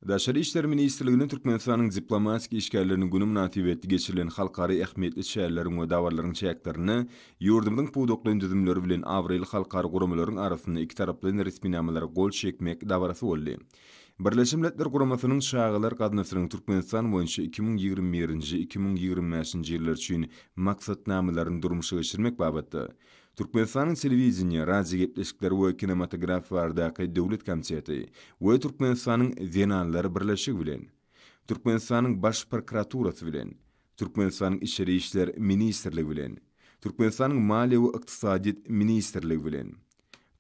Daşary işler ministrliginde Türkmenistanyň diplomatik işgärleriniň güni mynasybetli geçirilen halkara ähmiýetli çäreleriň we dabaralaryň çäklerinde ýurdumyzyň pudaklaýyn düzümleri bilen abraýly halkara guramalaryň arasynda ikitaraplaýyn resminamalara gol çekmek dabarasy boldy. Birleşen Milletler Guramasynyň Çagalar gaznasynyň Türkmenistan boýunça 2021-nji, 2025-nji ýyllar üçin maksatnamalaryny durmuşa geçirmek babatda Türkmenistanyň Telewideniýe, radiogepleşikler we kinematografiýa baradaky döwlet komiteti we Türkmenistanyň Zenanlar birleşigi bilen, Türkmenistanyň Baş prokuraturasy bilen, Türkmenistanyň Içeri işler ministrligi bilen, Türkmenistanyň Maliýe we ykdysadyýet ministrligi bilen,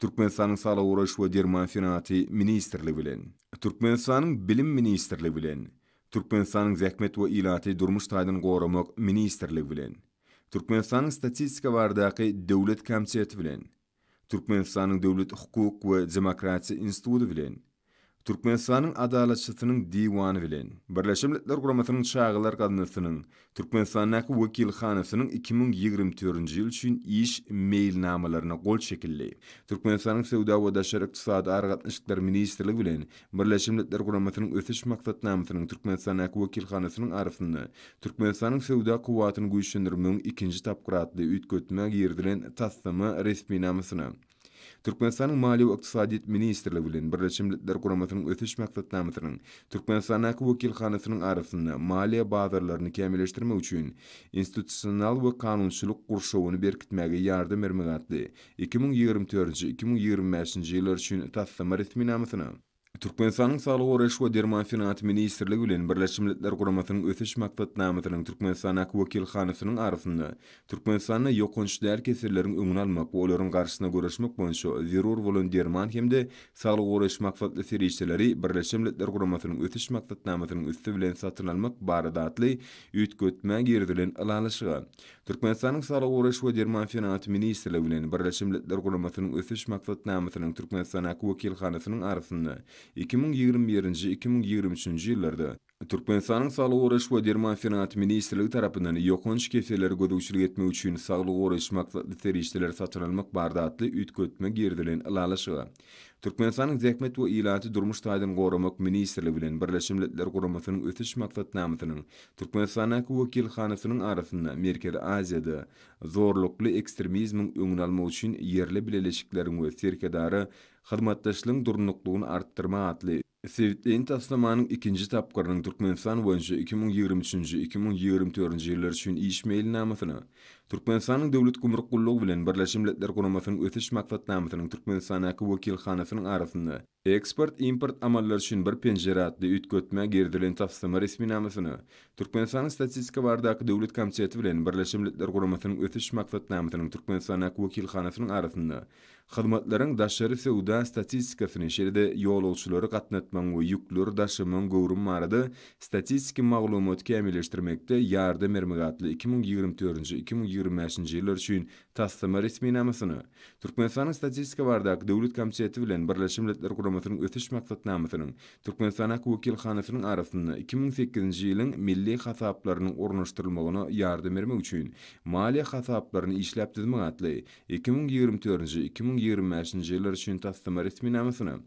Türkmenistanyň Saglygy goraýyş we derman senagaty ministrligi bilen, Türkmenistanyň Bilim ministrligi bilen, Türkmenistanyň Zähmet we ilaty durmuş taýdan goramak ministrligi bilen, Türkmenistanyň Statistika baradaky döwlet komiteti bilen, Türkmenistanyň Döwlet hukuk we demokratiýa instituty bilen, Türkmenistanyň Adalatçysynyň diwany bilen, Birleşen Milletler Guramasynyň Çagalar gaznasynyň Türkmenistandaky wekilhanasynyň 2024-nji ýyl üçin iş meýilnamalaryna gol çekildi. Türkmenistanyň Söwda we daşary ykdysady aragatnaşyklar ministrligi bilen Birleşen Milletler Guramasynyň Ösüş Maksatnamasynyň Türkmenistandaky wekilhanasynyň arasynda Türkmenistanyň söwda kuwwatyny güýçlendirmegiň ikinji tapgyry atly üýtgetme girizilen taslama resminamasyna Türkmenistanyň Maliýe we ykdysadyýet ministrligi bilen Birleşen Milletler Guramasynyň Ösüş Maksatnamasynyň Türkmenistandaky wekilhanasynyň arasynda maliýe bazarlaryny kämilleşdirmek üçin institusional we kanunçylyk gurşawyny berkitmäge ýardam bermek atly 2024-nji, 2025-nji ýyllar üçin taslama resminamasyna Türkmenistanyň Saglygy goraýyş we derman senagaty ministrligi bilen Birleşen Milletler Guramasynyň Ösüş Maksatnamasynyň Türkmenistandaky wekilhanasynyň arasynda Türkmenistanda ýokanç däl keselleriň öňüni almak we olaryň garşysyna göreşmek boýunça zerur bolan derman hem-de saglygy goraýyş maksatly serişdeleri Birleşen Milletler Guramasynyň Ösüş Maksatnamasynyň üsti bilen satyn almak barada atly üýtgetmä girizilen ylalaşyga Türkmenistanyň Saglygy goraýyş we derman senagaty ministrligi bilen Birleşen Milletler Guramasynyň Ösüş Maksatnamasynyň Türkmenistandaky wekilhanasynyň arasynda 2021-nji, 2023-nji ýyllarda Türkmenistanyň Saglygy goraýyş we derman senagaty ministrligi tarapyndan ýokanç kesellere gözegçilik etmek üçin saglygy goraýyş maksatly serişdeleri satyn almak barada atly üýtgetme girizilen ylalaşyga Türkmenistanyň Zähmet we ilaty durmuş taýdan goramak ministrligi bilen Birleşen Milletler Guramasynyň Ösüş Maksatnamasynyň Türkmenistandaky wekilhanasynyň arasynda Merkezi Aziýada zorlukly ekstremizmiň öňüni almak üçin ýerli bileleşikleriň we serhedara hyzmatdaşlygyň durnuklygyny artdyrmak atly sebitleýin taslamanyň ikinji tapgyrynyň Türkmenistan boýunça 2023-nji, 2024-nji ýyllar üçin iş meýilnamasyna Türkmenistanyň Döwlet gümrük gullugy bilen Birleşen Milletler Guramasynyň Ösüş Maksatnamasynyň Türkmenistandaky wekilhanasynyň arasynda Eksport-import amallary üçin bir penjire atly üýtgetme girizilen taslama resminamasyna Türkmenistanyň Statistika baradaky döwlet komiteti bilen Birleşen Milletler Guramasynyň Ösüş Maksatnamasynyň Türkmenistandaky wekilhanasynyň arasynda hyzmatlaryň daşary söwda statistikasyny, şeýle-de ýolagçylary gatnatmagyň we ýükleri daşamagyň göwrümi barada statistiki maglumaty kämilleşdirmekde ýardam bermek atly 2024-nji, 2025-nji ýyllar üçin taslama resminamasyna Türkmenistanyň Statistika baradaky döwlet komiteti bilen Birleşen Milletler Guramasynyň Ösüş Maksatnamasynyň Türkmenistandaky wekilhanasynyň arasynda 2008-nji ýylyň milli hasaplarynyň ornaşdyrylmagyna ýardam bermek üçin maliýe hasaplaryny işläp düzmek atly 2024-nji, 2025-nji ýyllar üçin taslama resminamasyna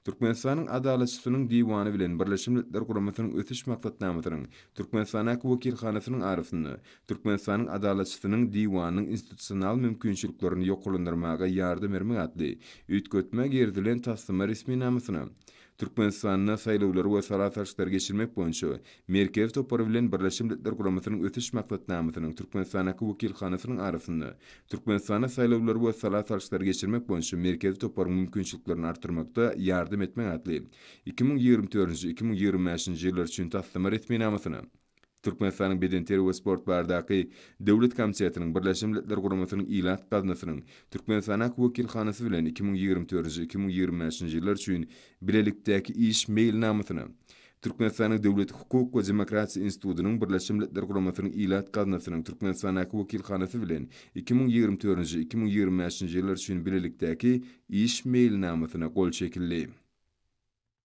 Türkmenistanyň Adalatçysynyň diwany bilen Birleşen Milletler Guramasynyň Ösüş Maksatnamasynyň Türkmenistandaky wekilhanasynyň arasynda Türkmenistanyň Adalatçysynyň diwanynyň institusional mümkinçiliklerini ýokarlandyrmaga ýardam bermek atly üýtgetme girizilen taslama resminamasyna Türkmenistanda saýlawlary we sala salşyklary geçirmek boýunça Merkezi topary bilen Birleşen Milletler Guramasynyň Ösüş Maksatnamasynyň Türkmenistandaky wekilhanasynyň arasynda Türkmenistanda saýlawlary we sala salşyklary geçirmek boýunça Merkezi toparyň mümkinçiliklerini artdyrmakda ýardam etmek atly 2024-nji, 2025-nji ýyllar üçin taslama resminamasyna Türkmenistanyň Bedenterbiýe we sport baradaky döwlet komitetiniň Birleşen Milletler Guramasynyň Ilat gaznasynyň Türkmenistandaky wekilhanasy bilen 2024-nji, 2025-nji ýyllar üçin bilelikdäki iş meýilnamasyna, Türkmenistanyň Döwlet hukuk we demokratiýa institutynyň Birleşen Milletler Guramasynyň Ilat gaznasynyň Türkmenistandaky wekilhanasy bilen 2024-nji, 2025-nji ýyllar üçin bilelikdäki iş meýilnamasyna gol çekildi.